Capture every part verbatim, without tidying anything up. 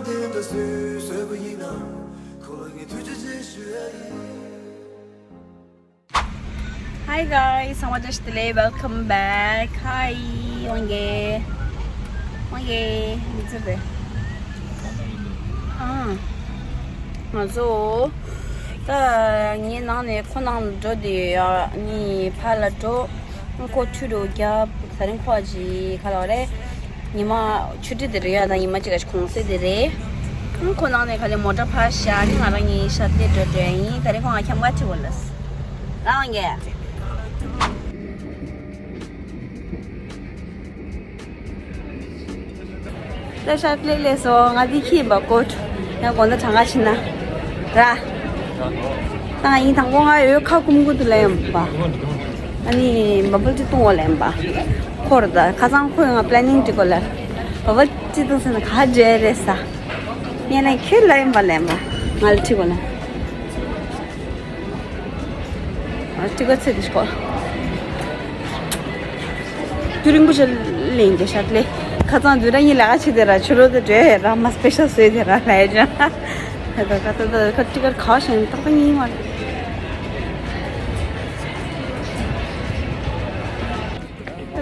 Hi guys, ཚང་མ་བཀྲ་ཤིས་བདེ་ལེགས། Welcome back. Hi, ཝང་གེ། ཝང་གེ། མི་ཚེ་རེད། ཨང་། ང་ཚོ་ད་ངའི་ནང་ནས་ཁོ་ནང་ལ་འགྲོ་བསྡད་ཡོད། ཨ་ནི་ཕར་ལ་འགྲོ། ཁོ་ཆུ་འགྲོ་རྒྱབ། ད་རིང་ཁོ་ཅི་ག་ལ་བ་རེད། ཉི་མ་ཆུ་ཊི་དེ་རེད་ཡ། ད་ཉི་མ་གཅིག་ག་གུང་སེང་དེ་རེད། ཁོ་ནང་ནས་ག་ལེ་མོ་ཊ་ཕར་བཞག་ནི་ང་རང་གཉིས་ཤར་ཏེ་འགྲོ་འགྲོ་ཡིན། ད་རིང་ཁོ་ང་འཁྱམ་ག་ཁྲིད་གོ་ལ། རང་གས། ད་ཤར་ལེ་ལེ་སོ། ང་འདི་ཁྱི་ཡིན་པ་ཀོ་ཡང་དགོང་དག་གྲངས་ཀ་ཕྱིན་ན་ར། ད་ཡིན་དང་པོ་ང་ཡོད་ཁ་ཀུམ་ཀུ་དུ་ལ་ཡིན་པ། ཨ་ནི་བ་བལ་ཊི་བཏུང་བ་ལ་ཡིན་པ། ཁོར་ད་ཁ་སང་ཁོས་ང་པི་ལེ་ནིང་བྲིས་གོ་ལ། བ་བལ་ཊི་བཏུང་ཟེར་ན་ག་འདྲ་རེད་ས། ངས་ན་ཁྱོད་ལ་ཡིན་པ་ལ་ཡིན་པ། ང་ལ་བྲིས་གོ་ལ། ཨ་ཏི་ཀ་ཚེ་འདི་སྐོར། རྒྱུ་རིང་པོ་ཞིག་ལེན་གྱི་ཤར་ལེ། ཁ་སང་དུས་ར་གཉིས་ལས་ཀ་བྱེད་དེ་ར་ཆུ་ལོ་དེ་འདྲེ་ར་མ་སྤེ་ཤལ་བཟོས་དེ་ར་ལས་ཀྱང་། ད་ད་ད་ད་ད་ཏི་ཀ་ཁ་ཞིང་ཏག་ཏག་ཡིན་མ་རེད།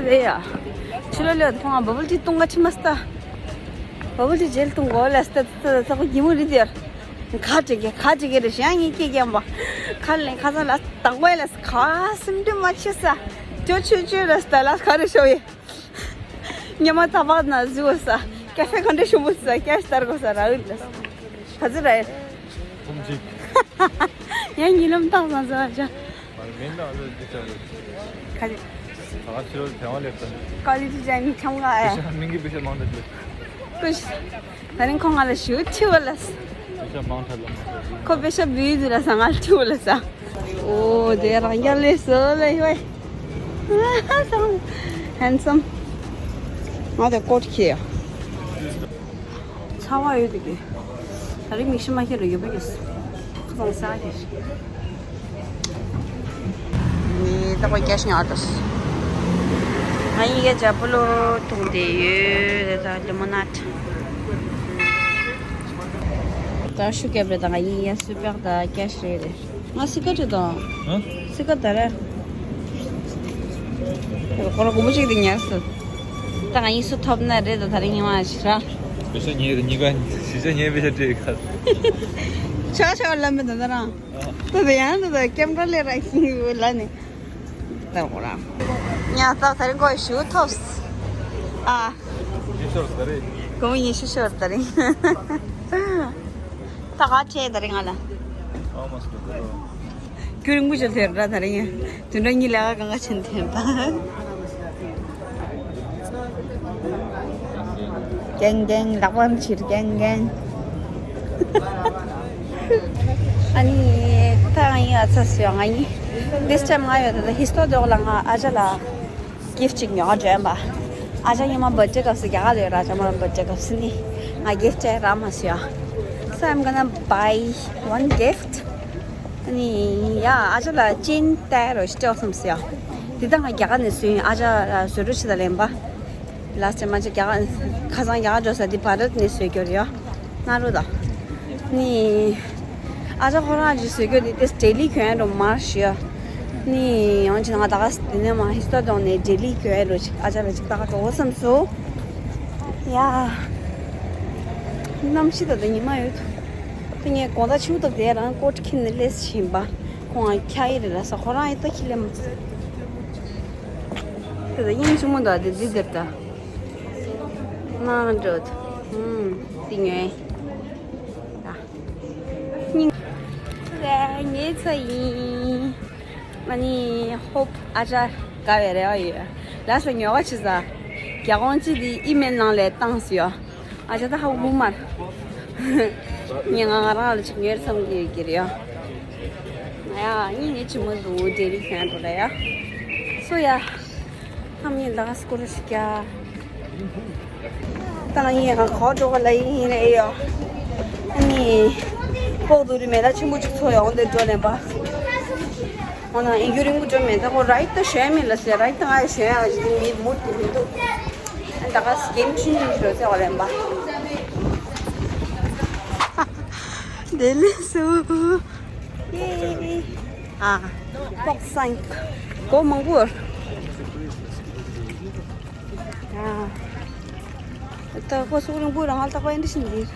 རེད་ཡ། ཆུ་ལོ་ལེ་ཐོང་བ་བལ་ཊི་བཏུང་ག་ཕྱིན་མ་སྟ། བ་བལ་ཊི་ཇེལ་བཏུང་གོ་ལ་སྟ་ད་ད་ད་ཁོ་གི་མོ་རི་དེར། ག་ཅིག་གི་ག་ཅིག་གི་རེ་ཞང་ངི་ཀི་ཀེམ་པ། ག་ལེ་ཁ་ས་ལ་དང་པོ་ལ་ག་སིམ་དྲི་མ་ཆེ་ས། ཅོ་ཆོ་ཆོ་ལ་སྟ་ལ་ག་རེ་ཤོ་ཡེ། ཉི་མ་ཐ་བག་ན་ཟུ་ས། ཀ་ཧྥེ་ག་འདྲ་ཤོ་མོ་ས་ཀ་ཤ་ཏར་གོ་ས་ར་འུ་ལ། ག་ཚི་ར་ཡེ། ཡང་ཉི་ལམ་ཏང་སང་ཟ་ཅ། མིན་ན་ཨ་ལོ་འདི་ཆ་རེད། ག་ལེ། ད་ང་ཕྱི་རོལ་དེ་བ་ལེབ་དང་། ཀ་ལི་ཅི་ཅན་ཁྱམ་ག་ཨེ། པེ་ཤ་མིང་གི་པེ་ཤ་མང་དུ་ལེབ། ཀུ་ཤ། ད་རིང་ཁོ་ང་ལ་ཞུ་ཁྲི་བ་ལ་ས། པེ་ཤ་མང་ཐལ་ལ་མ་ཁོ་པེ་ཤ་བུའི་དུ་ལ་ས་ང་ལ་ཁྲི་བ་ལ་ས། ཨོ་དེ་རང་རྒྱལ་ལས་སོ་ལ་ཡོད། ཧན་སམ། ང་དེ་ཀོ་ཊི་ཁྱེར་ཡ། ཚ་བ་ཡོད་དེ་གི། ད་རིང་མིག་ཤི་མ་ཤི་རུ་ཡོད་པ་ཡོད། ཁ་སང་ས་ཤི། ནི་ད་ཁོ་ཀེ་ཤི་ཉར་དུས། ང་ཡིན་གྱི་ཇ་པུ་ལོ་འཐུང་དེ་ཡོད་ད་ལི་མོ་ནཊ། ད་ཤུ་ཀེབ་རེད་ད་ང་ཡིན་ཡ་སུ་པེག་ད་ཀེ་ཤི་རེད་རེད། ང་སི་ཀ་ཅིག་དང་། ཧ། སི་ཀ་ད་རེད། ཁོ་རང་སྒོར་མོ་གཅིག་དེ་ཉར་སོང་། ད་ང་གཉིས་སུ་ཐོབ་ན་རེད་ད་ད་རིང་ཉི་མ་ཞིག་ར། པེ་ཤ་ཉེ་རེད་གཉིས་ཀ་གཞིས་ཆགས་ཉེ་པེ་ཤ་སྤྲད་ཁ། ཆ་ཆ་ལ་མེད་ད་ད་རང་། ད་ད་ཡང་ད་ད་ཀེམ་ར་ལས་ར་ཤིང་ལ་ནི། ད་ཁོ་རང་། ཉ་ད་ད་རིང་ཁོ་ཞུ་ཐོབ། ཨ། ཉི་ཤོར་ད་རེད། སྒོར་མོ་ཉི་ཤུ་ཤོར་ད་རིང་། ད་ག་ཆེ་ད་རིང་ང་ལ། ཨ་མ་སི་ཀ་ད་རོ། རྒྱུན་རིང་པོ་ཞིག་ཐེབས་ར་ད་རིང་། དུས་འགྲོ་གཉིས་ལས་ཀ་གང་ག་ཕྱིན་ཐེབས་ད། གེང་གེང་ལག་པ་ཕྱིར་གེང་གེང་། ཨ་ནི་ད་ང་ཡི་ཨ་ཚ་སུ་ཡང་ང་ཡི། This time ང་ཡོད་ད་ཧི་སྟོ་དོག་ལ་ང་ཨ་ཅག་ལ། gift ཅིག་ཉོ་ག་འགྲོ་ཡིན་པ། ཨ་ཅག་ཉི་མ་birthday སྐབས་སུ་རྒྱ་གར་ལ་ཡོད་ར། ཨ་ཅག་མ་རང་birthday སྐབས་སུ་ནི་ང་gift སྤྲད་རག་མ་སོང་ཡ། So I'm gonna buy one gift. ནི་ཡ་ཨ་ཅག་ལ་ཅིན་ཏེ་རོ་ཞིག་སྤྲད་བསམ་སོང་ཡ། འདི་ད་ང་རྒྱ་གར་ནས་བཟོས་ཡིན། ཨ་ཅག་ལ་བཟོ་རོགས་བྱེད་ད་ལེན་པ། Last time ཨ་ཅག་རྒྱ་གར་ཁ་སང་རྒྱ་གར་འགྲོ་ས་འདི་བྷ་རད་ནས་བཟོས་རྒྱུ་རེད་ཡ། ན་རོ་ད། ནི། ཨ་ཅག་ཁོ་རང་ཅིག་བཟོས་རྒྱུ་དེ་དེ་ལྡི་ལི་གྱོན་རོ་མར་ཤི་ཡ། ནི་ཡང་ཅིག་ང་ད་ག་དེ་ནས་མ་ཧི་སྟོ་དོང་ནས་ལྡི་ལི་གྱོན་རོ་ཅིག་ཨ་ཅག་ལ་ཅིག་ད་ག་འགྲོ་བསམ་སོང་། ཡ། གནམ་གཤིས་ད་ད་ཉི་མ་ཡོད། དེ་ངས་དགོང་དག་ཕྱི་པོ་ད་དེ་རང་ཀོ་ཊི་ཁྱེར་ནས་སླེབས་ཕྱིན་པ། ཁོང་ང་ཁྱ་ཡི་རེད་ལ་ས་ཁོ་རང་ཡི་ད་ཁྱི་ལེ་མ་ཚེ། དེ་ད་དབྱིངས་ཆུང་མོ་ད་དེ་འདི་དེར་ད། ནང་འགྲོ་ད། ཧུམ། དེ་ཉོས། ད། སྙིང་། ངའི་ཚ་ཡིན། ཨ་ནི་ཧོབ་ཨ་ཅག་དགའ་བའི་རེ་བ་ཡོད། ལ་ས་ཉོ་བ་ཆི་ས། རྒྱ་གོང་ཅི་དེ་ཨི་མེལ་ནང་ལས་བཏང་སི་ཡོ། ཨ་ཅག་ད་ཧ་གོ་མར། ངས་ང་ང་རང་ལ་ཅིག་ཉོས་བསམ་གྱི་ཡོད་ཀྱི་རེད་ཡ། ང་ཡ་ངས་ངའི་ཆི་མོ་བཟོ་འོ་ཌེ་ལི་ཁྱོད་འགྲོ་ལ་ཡ། སོ་ཡ། ཁམ་ཡིན་ལ་སྐོར་ཞིག་ཀྱ། ད་ང་ཡིན་ཧ་ཁོ་འགྲོ་ག་ལ་ཡིན་རེད་ཡོ། ཨ་ནི། ཕོག་དུ་རི་མེ་ད་ཆེན་པོ་ཅིག་ཚོ་ཡོང་དེ་འགྲོ་ནས་པ། འོ་ན་ཨིན་རྒྱུ་རིང་པོ་འགྲོ་མེད་ད་ཁོ་རའི་ད་ཞོན་མེད་ལ་ཟེར་རའི་ད་ང་ཞོན་ཡ་ཞིག་མི་མུར་དུ་མི་འདུག་ཨ་ད་ག་སྐེམ་ཆུན་ཆུན་ཞོ་ཟེར་བ་ལེན་པ། དེ་ལས་སུ། ཡེ། ཨ། ཀོག་སང་། སྒོ་མང་པོ། ཨ། ད་ཁོ་སུ་རིང་པོ་རང་ཧ་ལྟག་པ་ཡིན་འདྲ་ཞིག་འདིར།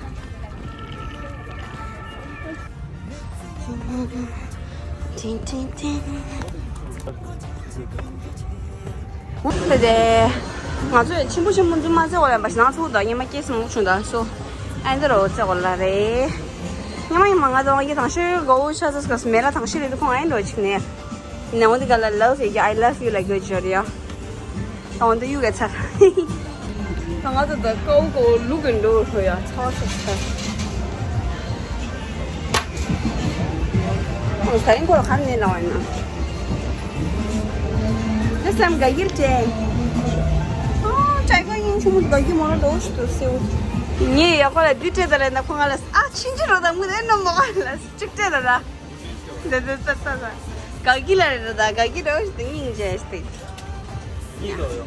ཏིང་ཏིང་ཏིང་། འོ་དེ་དེ། ང་ཚོས་ཆེན་པོ་ཆེན་པོ་འདི་མ་བཙལ་བ་ལ་ཡིན་པ་ཞིག་ནང་ཚུགས་དང་ཉི་མ་སྐྱེས་སུ་མོ་བྱུང་དང་སོ། ཨ་འདི་རུ་བཙལ་བ་ལ་རེད། ཉི་མ་ཉི་མ་ང་ཚོ་ཡི་དང་ཤོས་གོ་བོ་ཤ་ཚ་སྐབས་མེ་ལ་དང་ཤི་རེད་ཁོང་ཨ་འདྲ་ཅིག་ནས། ནང་འདི་ག་ལ་love you I love you ལ་གོ་ཅོ་རེད་ཡ། ཨོ་འདི་གཡུག་ག་ཚར། ང་ཚོ་ད་ཀའུ་ཀའུ་ལུག་གི་འགྲོ་ཧྲོ་ཡ་ཚ་བ་ཤ་ཚ། ཨོ་ད་རིང་ཁོ་ལ་ག་ནས་ལངས་ཡིན་ན། འདི་སམ་ག་གིར་ཏྲེ། ཨོ་ཅའི་ག་ཡིན་ཆུ་མོ་ག་གི་མོ་ལ་འགྲོ་ཤི་ཏུ་སེའུ། ངས་ཡ་ཁོ་ལ་འདི་སྤྲད་ད་ལས་ན་ཁོ་ང་ལ་ཨ་ཕྱིན་ཅི་རོ་ད་མུ་དེ་ནོ་མོ་ལ་གཅིག་སྤྲད་ད་ལ། ད་ད་ད་ད་ད། ག་གི་ལ་རེད་ད་ག་གི་རེད་ད་སྙིང་རྗེ་སྟེ། གཉིས་ལོ་ཡོ།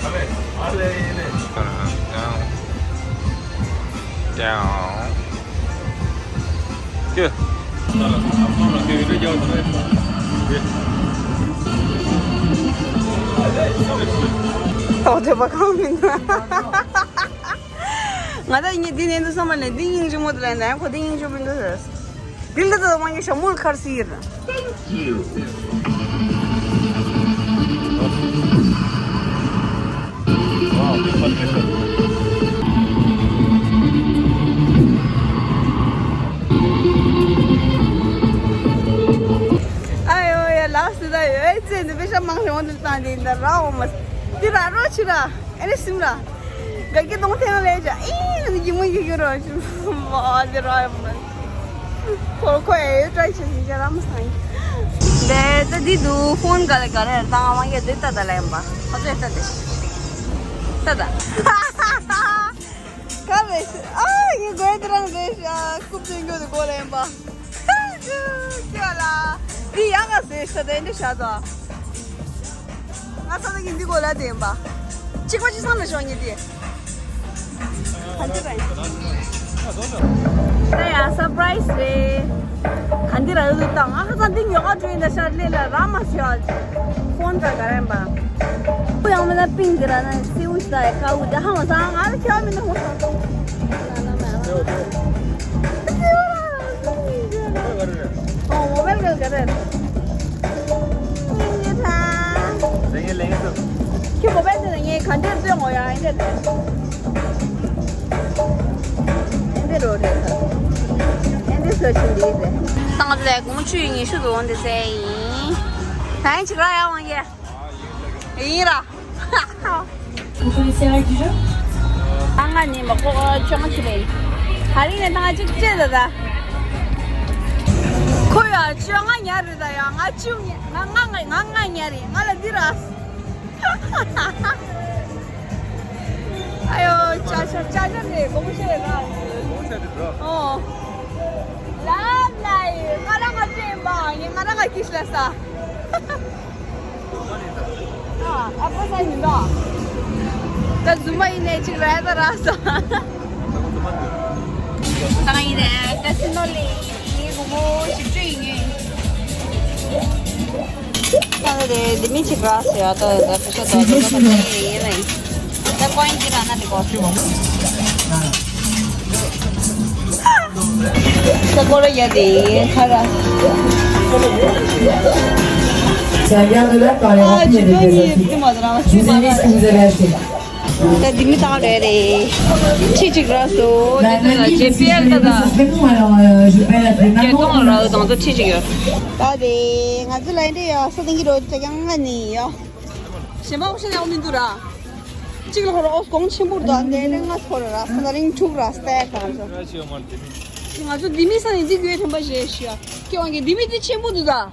ཨ་ལེ་ཨ་ལེ་ཨ་ལེ། ཀྱེ། ཐོག་དེ་པ་གང་མིན་ན། ང་ད་ངས་འདི་ནས་འདུག་བསམ་པ་ལས་འདི་སྙིང་རྗེ་མོ་དེ་ལས་ནས་ཁོ་འདི་སྙིང་རྗེ་མི་འདུག་ཟེར། འདི་འདི་ད་མ་ངས་ཞྭ་མོ་ཁར་སིར། ཨ་ཡོ་ཡ་ལགས་སུ་ད་ཡོད་ཨེ་ཙེ་འདི་པེ་ཤ་མང་ཞིག་འོང་དུ་བཏང་དེ་འདི་ར་འོང་མ་འདི་ར་རོ་ཆི་ར། ཨ་ནི་སིམ་ར། ག་གི་གདོང་ཐེངས་ལས་ཅ་ཨེ་ནི་གི་མོ་གི་གི་རོ་ཅི་མ་ཨ་ལེ་ར་ཡ་མ། ཁོ་ཁོ་ཨེ་ཡོད་ཊ་རའི་བྱེད་ཟིན་ཅ་ར་མ་སང་། དེ་ད་འདི་འདུག་ཕོན་ག་ལེ་ག་ལེ་ར་ད་ང་མང་གི་འདི་ལྟ་ད་ལེ་ཡིན་པ་ཁོ་ཚོས་ལྟ་དེ་ལྟ་ད། ག་ལེ་ཨ་ཡི་གོ་ཡ་དེ་རང་རེད་ཤ་རྐུབ་སྟོན་རྒྱུ་དེ་གོ་ལེ་ཡིན་པ། ཁྱོད་ལ། འདི་ཡག་ག་ཟེར་ཤ་དེ་འདྲ་བྱ་དོ། ང་ས་ད་གི་འདི་གོ་ལ་དེ་ཡིན་པ། གཅིག་པ་གཅིག་སང་ལ་ཤོག་ཉེ་དེ། ག་འདི་ར་ཡིན། ད་ཡ་སར་པ་རའི་སི་རེད། ག་འདི་ར་ཡོད་དུ་ད་ང་ཁ་སང་འདི་ཉོ་ག་འགྲོ་ཡིན་ད་ཤ་ལེ་ལ་ར་མ་ཤོག་ཕོན་ག་ག་ར་ཡིན་པ། ཁོ་ཡང་མིན་ན་པིང་གི་ར་ན་སེའུ་ཞིག་ད་ཡ་དཀར་པོ་ད་ཧ་མ་སང་ང་ལ་ཁྱེད་མིན་ན་ཧོ་སང་། ཨོ་མོ་བེལ་ག་ག་རེད། ཁྱོད་མོ་བེལ་དེ་ངས་ག་འདྲས་བཟོས་ངོ་ཡ་ཨེ་འདྲས་དེ། ཨེ་འདྲས་རོ་རེད་ད། ཨེ་འདྲས་བཟོ་བཞིན་འདི་རེད། ཏང་ཙེ་དགོང་ཆུ་ཡི་ཉི་ཤུ་དུ་འོང་དེ་ཟེར་ཡིན། ད་ཡིན་ཅིག་ར་ཡ་ཝང་ཡེ། ཡིན་ར། ཨ་ང་ནི་མ་ཁོ་བཅོ་ལྔ་ཅི་རེད། ད་རིང་ནས་ད་ང་གཅིག་བཅད་ད་ད། ཁོ་ཡ་བཅོ་ལྔ་ཉར་རེད་ད་ཡ་ང་བཅུ་ཉར་ང་ང་ང་ང་ང་ཉར་རེད་ང་ལ་འདི་ར། ཨ་ཡོ་ཅ་ཅ་ཅ་ཅ་ནས་དགོངས་བཞེས་ར། ཨོ། ལབ་ལ་ཡི་ང་རང་ང་བཅད་པ་ངས་ང་རང་ང་ཀིས་ལ་ས། ཨ་ཕ་ས་ཡིན་ནོ། ད་རྫུན་མ་ཡིན་ནས་ཅིག་ར་ད་ར་ས། ད་ཡིན་ནས་ད་སི་ནོ་ལེ་ཡིན་ངའི་བུ་མོ་ཞིབ་ཆ་ཡིན་ངེས། ད་རེད་འདི་མི་ཅིག་ར་ས་ཡ་ད་ད་ཕ་ཤ་ད་ད་ད་ད་ཡིན་ལ་ཡིན། ད་ཀོ་ཡིན་ཅིག་ར་ན་འདི་གོ། ད་ཀོ་ར་ཡ་དེ་ཁ་ར། Servir de l'aide par les remplis avec les assiettes. Vous aimez ce que vous avez acheté. ད་འདི་མི་ད་རེད་རེད། ཁྲི་གཅིག་རག་སོང་། འདི་ད་ཇེ་པི་ཨེལ་ད་ད། Alors, euh, je vais l'appeler maman. སྐྱེ་ཐོང་རག་དང་ཚོ་ཁྲི་གཅིག་ཡོད། ད་དེ་ང་ཚོ་ལ་འདི་ཡ་ས་སྟེང་གི་རོ་ཅ་ཀྱང་ང་ནི་ཡ། གཞན་པ་ཨོ་ཤ་ཡང་མི་འདུག་ར། གཅིག་ལ་ཧོ་ར་ཨོ་གོང་ཆེན་པོ་རེད་ད། འདི་ནི་ང་ཚོ་ར་ས་ད་རིང་དྲུག་ར་སྟེ་གང་ཚོ། ང་ཚོ་འདི་མི་ས་ནས་འདི་དགོས་ཐོན་པ་ཞེས་ཤི་ཡ། ཁྱེད་དབང་གིས་འདི་མི་འདི་ཆེན་པོ་འདུག་ད།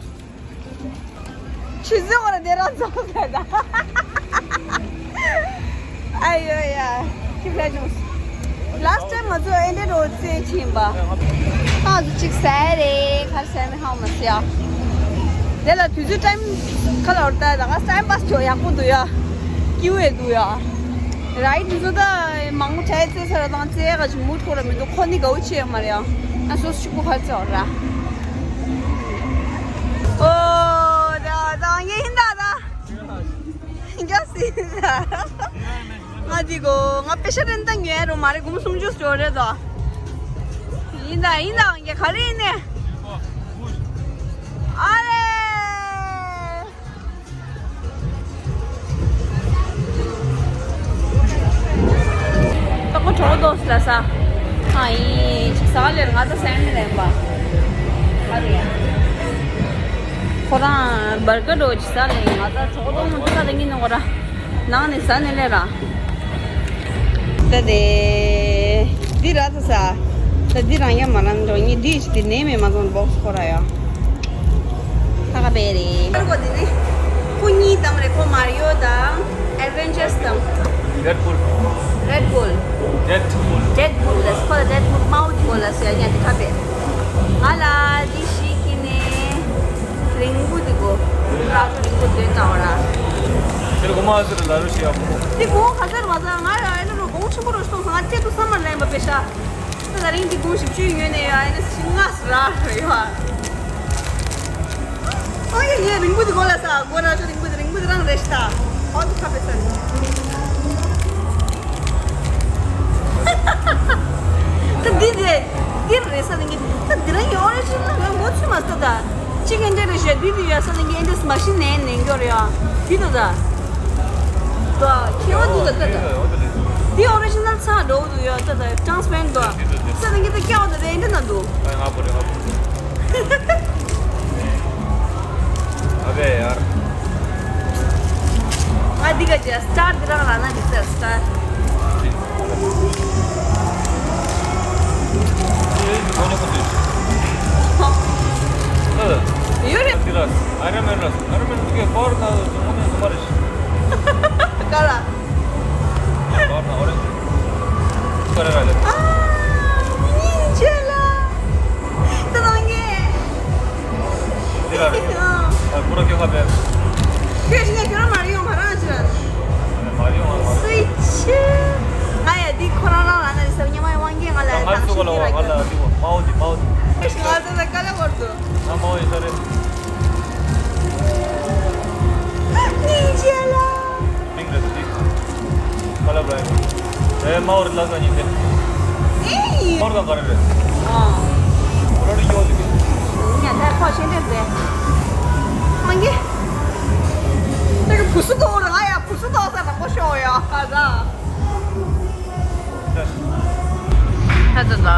ཆུ་ཚོད་འོ་ར་དེ་ར་ཚོགས་ཟེར་ད། ཨ་ཡོ་ཡ། ཁྱི་ཕྲ་ཅུང་། Last time ང་ཚོ་ཨེ་འདྲ་རོ་རྩེ་ཕྱིན་པ། ཨ་ཚོ་གཅིག་ཟས་རེད་ཁར་ཟས་མི་ཧ་མ་སི་ཡ། དེ་ལ་དུས་ཚོད་time ཁ་ལ་འོར་ད་ད་ག་time pass ཆོ་ཡག་པོ་འདུག་ཡ། སྐྱིད་པོ་འདུག་ཡ། རའི་ཌི་འདི་ཚོ་ད་མང་པོ་བྱས་ཚེ་ས་ར་དང་ཚེ་ག་ཅིག་མུ་ཐོག་ར་མི་འདུག་ཁོ་ནི་དགའ་བོ་ཆེ་ཡོད་མ་རེད་ཡ། ང་སོ་སོ་གཅིག་པུ་ཁ་ཚེ་བ་ར། ཨོ་ད་ད་ངས་ཡིན་ད་ད། ཡིན་ཀྱང་སྲིད་ད། ང་འདི་གོ་ང་པེ་ཤ་རེན་ད་ཉོས་རོ་མ་རེད་སྒོར་མོ་སུམ་ཅུ་ཞོ་རེད་ད། ཡིན་ད་ཡིན་ད་ངས་ག་རེ་ཡིན་ནས། ཨ་རེ། ཏག་པ་གྲོགས་དོ་ལ་ས། ཨ་ཡིན་ཅིག་ས་ལེར་ང་ད་སེམས་མི་ལེན་པ། ཨ་རེ། ཁོ་རང་བར་ག་འགྲོ་ཅིག་ས་ལེ་ང་ད་གྲོགས་དོ་མོ་ཏི་ཀ་ལེ་ངི་ནོ་གོ་ར། ནང་ནས་ས་ནས་ལེ་ར། ད་དེ། འདི་ར་ད་ས། ད་འདི་རང་ཡ་མ་ནང་འགྲོ་ངི་འདི་ཞིག་དེ་ནས་མེད་མ་སོང་བོག་སི་ཁོ་ར་ཡ། ད་ག་པེ་རེད། ཁོ་འདི་ནི། ཁོ་གཉིས་དང་རེད་ཁོ་མ་རི་ཡོ་དང་། ཨེ་ཝེན་ཇར་སི་དང་། རེད་བུལ། རེད་བུལ། ཌེཌ་བུལ། ཌེཌ་བུལ་ལ་ཁོ་ལ་ཌེཌ་བུལ་མའོ་ཌི་གོ་ལ་སི་ཡ་ཉ་དེ་ཁ་པེ། ང་ལ་འདི་ཞིག་གི་ནས། རིང་པོ་འདི་གོ། ར་ཅོ་རིང་པོ་འདོན་ན་འོ་ར། དེར་གོ་མ་ཟེར་ལ་རུ་ཞིག་ཡ་མོ། འདི་གོང་ག་ཚར་མ་ཚར་ང་ཡ་ཨེ་ནོ་རུ་གོང་ཆེན་པོ་རུ་སྟོང་ང་ཅེ་ཏུ་ས་མར་ལེན་པ་པེ་ཤ། ད་ད་རིང་འདི་གོང་ཞིབ་བཅུའི་ཡོད་ནས་ཡ་ཨེ་ནོ་ཞིག་ང་སི་ར་རེ་ཡ། ཨོ་ཡ་ཡ་རིང་པོ་འདི་གོ་ལ་ས་གོ་ར་ཅོ་རིང་པོ་འདི་རིང་པོ་འདི་རང་རེ་ཤ་ད། ཨོ་འདི་ཁ་པེ་ས་ནི། ད་འདི་རེད། འདི་རེད་ས་ནི་ད་འདི་རང་ཡོད་རེ་ཅི་ན་ང་ངོ་ཚུལ་མ་ལྟ་ད། ཅི་ག་འདྲ་རེད་ཤག་འདི་འདི་ཡོད་ས་ལ་ངས་འདི་མ་ཤི་ནས་ནས་འགྱོ་རེད་ཡ། འདི་ད་ད། ད་ཁྱེད་བ་འདི་ད་ད་ད། འདི་ཨོ་རི་ཇི་ནལ་ཚ་འགྲོ་འདུག་ཡ་ད་ད་ཊྲན་སི་པེ་རེན་ཊི་ད། ས་ལ་ངས་ད་སྐྱ་བ་ད་ད་འདི་ན་འདུག་ཨ་འདི་ག་ཅི་སི་ཊར་འདི་རང་ལ་ན་འདི་ཚ་སི་ཊར། ཡོད་རེད། ག་ལ། ཨ། མི་ཉིན་ཆེ་ལ། ད་ནང་ངས། འདི་ལ་རེད། ཨ། ཁོ་རང་ཁྱོད་ཁ་པས། ཁྱོད་ཅི་ནས་ཁྱོད་རང་མ་རེད་ཡོང་མ་རང་ཅི་ར། མ་རེད་ཡོང་མ་རེད། སུའི་ཆི། ང་ཡ་འདི་ཁོ་རང་རང་ལ་ན་རེད་ཟེར་ཉི་མ་ཡ་དབང་གིས་ང་ལ་ང་ཚོ་ག་ལ་བ་ང་ལ་འདི་བ་མའོ་འདི་མའོ་འདི། ཨེ་ཤི་ང་ཚོ་ད་ག་ལ་བར་དུ། ང་མའོ་ཡི་ས་རེད། ཉིན་ཆེ་ལ། མིང་རེད་འདི། ཁ་ལབ་ར་ཡིན། ཨེ་མའོ་རེད་ལ་ས་ཉིན་དེ། ཨེ། མའོ་རེད་དང་ག་རེ་རེད། ཨ། ཁོ་ར་རི་ཡོ་ཟིག་ཉ་ད་ཁོ་ཤེས་འདྲ་ཟེ། ཨང་གི། ད་གི་བུ་སུ་དོ་ར་ང་ཡ་བུ་སུ་དོ་ས་ན་ཁོ་ཤོ་ཡ་ཨ་ད། ད་ད་ད་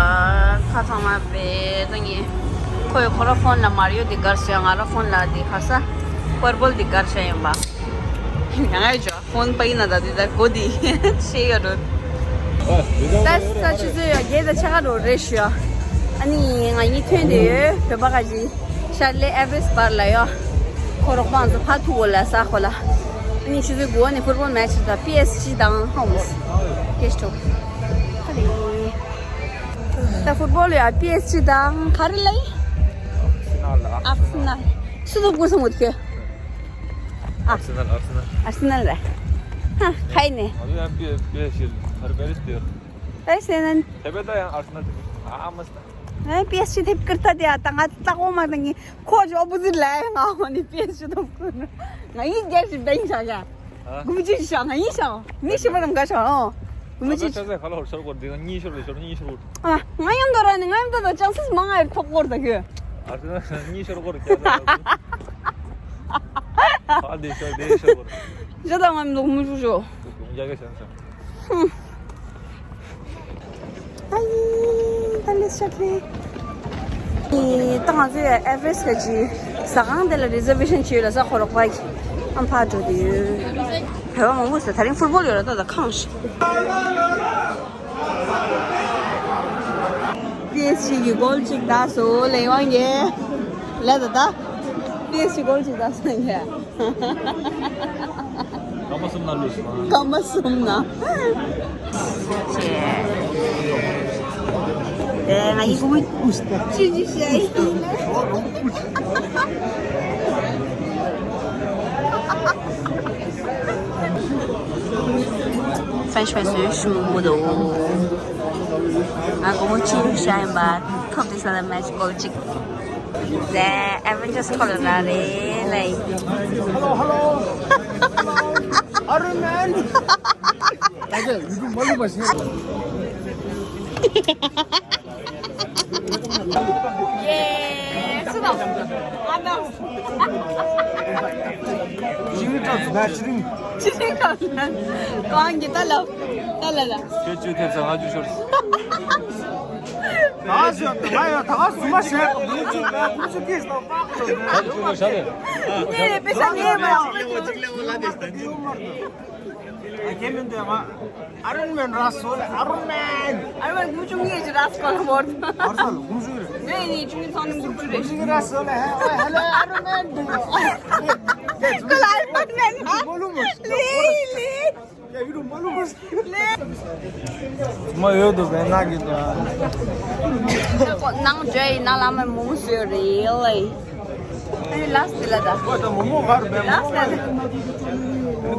ཁ་ཚང་མ་པེ་ད་ངས་ཁོས་ཁོ་ར་ཕོན་ལ་མ་རི་ཡོ་འདི་གར་སོ་ཡ་ང་ར་ཕོན་ལ་འདི་ཧ་ས་པར་པལ་འདི་གར་སོ་ཡིན་པ། ཡང་ཡོད་ཅོ། ཧོན་པ་ཡིན་ན་ད་དེ་ད་གོ་དེ་ཤེས་ཡོད་རོ། ད་ས་ཆུ་ཚོད་ཡོད་རྒྱལ་ད་ཆ་ག་རོ་རེ་ཞུ་ཡ། ཨ་ནི་ང་གཉིས་ཐོན་དེ་ཡོད་བོད་པ་ག་ཅི་ཤར་ལེ་ཨེ་ཝེ་རེ་སི་པར་ལ་ཡོད། ཁོ་རོག་པང་ཚོ་ཕ་ཐུ་གོ་ལ་ས་ཁོ་ལ། ཨ་ནི་ཆུ་ཚོད་དགུ་པ་ནས་ཕུར་བོལ་མེ་ཆི་ད་པི་ཨེ་སི་ཇི་དང་ཧོམ་སི་ཀེ་སི་ཊོ། ཨ་རེ། ད་ཕུར་བོལ་ཡ་པི་ཨེ་སི་ཇི་དང་ག་རེ་ལ་ཡིན། ཨར་སེ་ནལ། སུ་ཐུབ་ཀུན་སོང་མོད་ཁྱོད། ཨ། ཨར་སེ་ནལ། ཨར་སེ་ནལ། ཨར་སེ་ནལ་རེད། ཧ། ཁ་ཡིན་ནས། ང་ཚོ་ཡང་པི་པི་ཨེ་སི་ཨར་སེ་ནལ་དེ། ཨར་སེ་ནལ། དེ་བས་ད་ཡང་ཨར་སེ་ནལ་དེ། ཨ་མ་སི་ད། ཨེ་པི་ཨེ་སི་ཇི་དེབ་ཀིར་ཐ་དེ་ཨ་ད་ང་ད་ལྟ་གོ་མ་ད་ངས་ཁོ་ཅི་ཨོ་པོ་ཟིཊ་ལ་ཡ་ང་འོ་ནི་པི་ཨེ་སི་ཇི་དེབ་ཀིར་ན། ང་ཡིན་རྒྱལ་ཞིག་བདེན་ཤག་ཡ། ཨ། གུམ་ཅི་ཤག་ང་ཡིན་ཤག་མི་ཤི་བ་རང་ག་ཤག་ཨོ། གུམ་ཅི། ང་ཚོ་ཆ་ཚང་ཁ་ལོ་ཤོར་གོ་དེ་གཉིས་ཤོར་ལ་ཤོར་གཉིས་ཤོར་གོ། ཨ། ང་ཡང་འདོར་ར་ནི་ང་ཡང་ད་ད་ཅང་སིས་མང་ང་ཡོད་ཐོག་སྐོར་ད་གི། ཨ་ཙི་ན་གཉིས་ཤོར་སྐོར་རྒྱག་ད། ཨ་དེ་ཤོར་དེ་ཤོར་སྐོར། ཇ་ད་ང་མི་འདུག་མི་བྱུང་ཤོ། ཡོང་རྒྱག་གི་བྱས་སོང་། ཧུམ། ཨ་ཡི། ད་ལས་ཤག་ལེ། ཨི། ད་ང་ཚོས་ཨེ་ཝེ་རེ་སི་ག་ཅི་ཟ་ཁང་དེ་ལ་རི་ཛར་ཝེ་ཤན་བྱས་ཡོད་ལ་ས་ཁོ་རོག་པ་གི་ཨམ་ཕ་འགྲོ་དེ་ཡོད། བོད་པ་མང་པོ་ཟེར་ད་རིང་ཕུར་བོལ་ཡོད་ལ་ད་ད་ཁང་ཞིག་པི་ཨེ་སི་ཇི་གི་གོལ་གཅིག་བཏང་སོང་ལས་དབང་གིས། ལས་ད་ད། པི་ཨེ་སི་ཇི་གོལ་གཅིག་བཏང་སོང་གི། སྐར་མ་གསུམ་ན་ལུས་སོང་། སྐར་མ་གསུམ་ན། ཅེ། དེ་ང་ཡི་གུ་མི་ཅི་ཅི་བཤད་ཡིན། ས་ ཕེ་ཕེ་སུ་ཤུ་མུ་དོ། ང་གོང་ཆེན་ཤ་ཡིན་པ་ཐོབ་དེ་ས་ལ་མེ་ཆི་ཀོལ་ཅིག་ཟེ་ཨེ་ཝེན་ཇར་སི་ཁོ་ལ་ར་རེད་ལེ། Hello, hello. Iron Man. ད་ག་ཡུ་ཊུབ་མ་ལུས་པ་ཞིག་ཡེ། སུ་དང་། ཨ་དང་། ཅི་རིང་སྐབས་སུ་ན་ཅི་རིང་། ཅི་རིང་སྐབས་སུ་ན། གང་གི་ད་ལབ། ད་ལབ་ལ། ཁྱོད་ཅུ་ཐེབས་ས་ང་ཅུ་ཤོར། ད་ཞོར་ད་ང་ཡང་ད་ག་སུ་མ་བཤད་གོ་མི་ཅུ་ད་ཀུ་ཅུ་ཀིས་ད་པག་ད་ཅུ་ལ་ཤ་ལེ། ངས་རེ་པེ་ས་ངས་མ་ཡང་། ཨ་ཁེ་མིན་དེ་མ། Iron Man ར་སོ་ལེ། Iron Man. Iron Man ཀུ་ཅུ་ངས་ཅི་ར་སྐོལ་བོར། བར་སལ་ཀུ་ཅུ་རེད། ངས་ནི་ཅུང་ཚང་ནི་ཀུ་ཅུ་རེད། ཀུ་ཅུ་ར་སོ་ལེ། ཧེ་ཧེ་ལེ། Iron Man དེ། ཀལ་Iron Man ན། མོ་ལུ་མོ། ལེ་ལེ། ཡ་ཡུ་རུ་མོ་ལུ་མོ། ལེ། མ་ཡོད་དུ་བས་ན་གི་དུ། ནང་ཇོའི་ནང་ལ་མ་མོ་མོ་སོ་རེད་ལེ། ཨ་ནི་ལ་སི་ལ་ད། ཨོ་ད་མོ་མོ་གར་བས་མོ་མོ་གར། ཨ་ནི་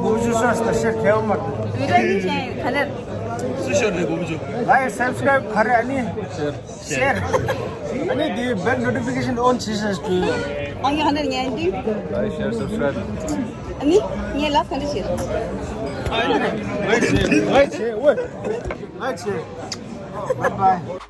ཀུ་ཅུ་ཤོར་ད་ཤེར་ཁེལ་མ། བི་ཌི་ཡོ་ནི་ཆེན་ག་ནེར། སུ་ཤོར་རེད་ཀུ་ཅུ། ལའིཀ་སབ་སི་ཀ་རའིབ་ག་རེ་ཨ་ནི། ཤེར། ཤེར། ཨ་ནི་དེ་བེལ་ནོ་ཊི་ཕི་ཀེ་ཤན་ཨོན་བྱེད་ཤེས་ཏུ། ཨ་ནི་ག་ནེར་ཉན་དུ། ལའིཀ་ཤེར་སབ་སི་ཀ་རའིབ། ཨ་ནི་ངས་ལ་སི་ག་ནེར་ཤེར། ལའིཀ་ཤེར་ལའིཀ་ཤེར་ཝེ། ལའིཀ་ཤེར། Bye bye.